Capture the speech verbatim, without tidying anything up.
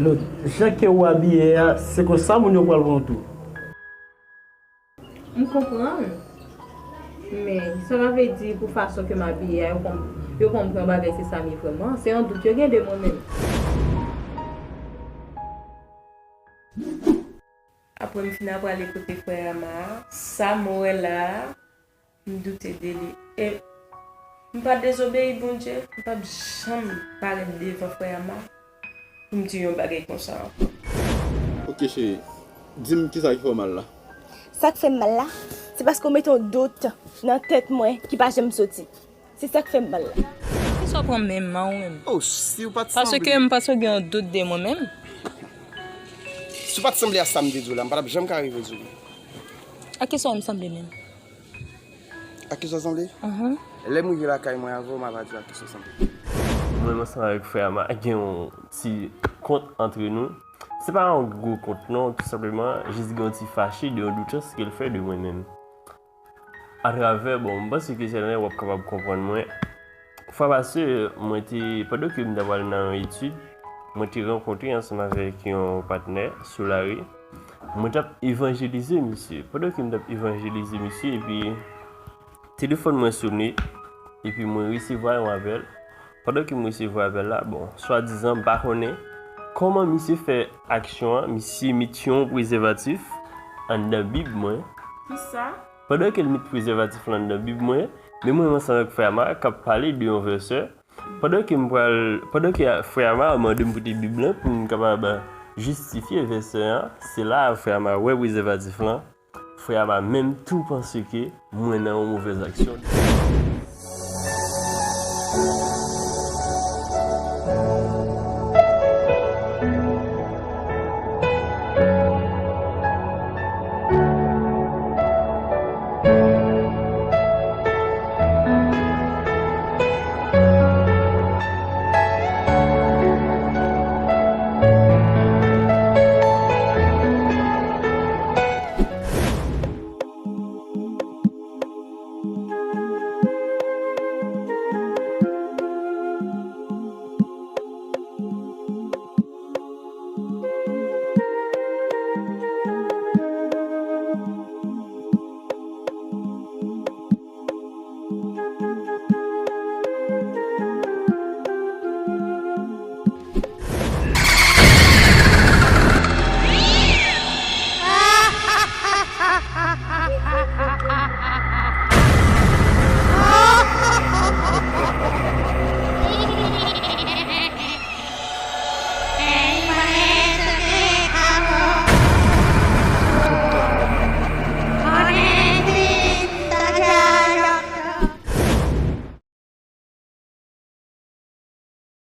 Lot, jan ke ou abiye a, se konsa moun yo pral pran w tou. M konprann. Men, sa pa vle di pou fason ke m abiye a, yo konn, yo konn pran bagay se sa m ye vrèman. Se yon dout yo gen de mwen menm. Apre m fin ap prale kote frè Ama a, sa m wè la a, m doute de li. E m pa dezobeyi Bondye, m p ap janm parèt devan frè Ama pou m di yon bagay konsa ankò. Ok cheri, di m kisa ki fè w mal la? Sa k fè m mal la, se paske w mete yon dout nan tèt mwen ki pa janm soti. Se sa k fè m mal la. Poukisa w pran menm man ou menm? Oh, si w pa t Paske sanble, m pa sou gen yon dout de mwen menm. si w pa t sanble a sa m te di w la, m pa t ap janm ka rive di w li. A kisa w m sanble menm? A kisa w sanble? Mhm. Lè m rive lakay mwen avè w, m ava di w a kisa w sanble. Mwen menm ansanm avèk frè Ama gen yon ti kont antre nou. Se pa yon gwo kont non, tou senpleman, jis gen yon ti fache de yon doutans ke l fè de mwen menm. Atravè, bon, m panse ke sèten w ap kapab konprann mwen. Fwa pase, mwen te, pandan ke m t ap al nan yon etid, mwen te rankontre ansanm avèk yon patnè sou lari. Mwen t ap evanjelize misye. Pandan ke m t ap evanjelize misye, epi telefòn mwen sone, epi mwen resevwa yon apèl. Pandan ke m resevwa apèl la, bon, swadizan m pa konnen kòman misye fè aksyon an, misye met yon prezèvatif anndan bib mwen. Kisa? Pandan ke l met prezèvatif lan anndan bib mwen, men mwen menm ansanm avèk frè Ama k ap pale de yon vèsè. Pandan ke m pral, pandan ke frè Ama mande m pote bib lan pou m kapab jistifye vèsè an, se la frè Ama wè prezèvatif lan. Frè Ama menm tou panse ke mwen nan yon movèz aksyon.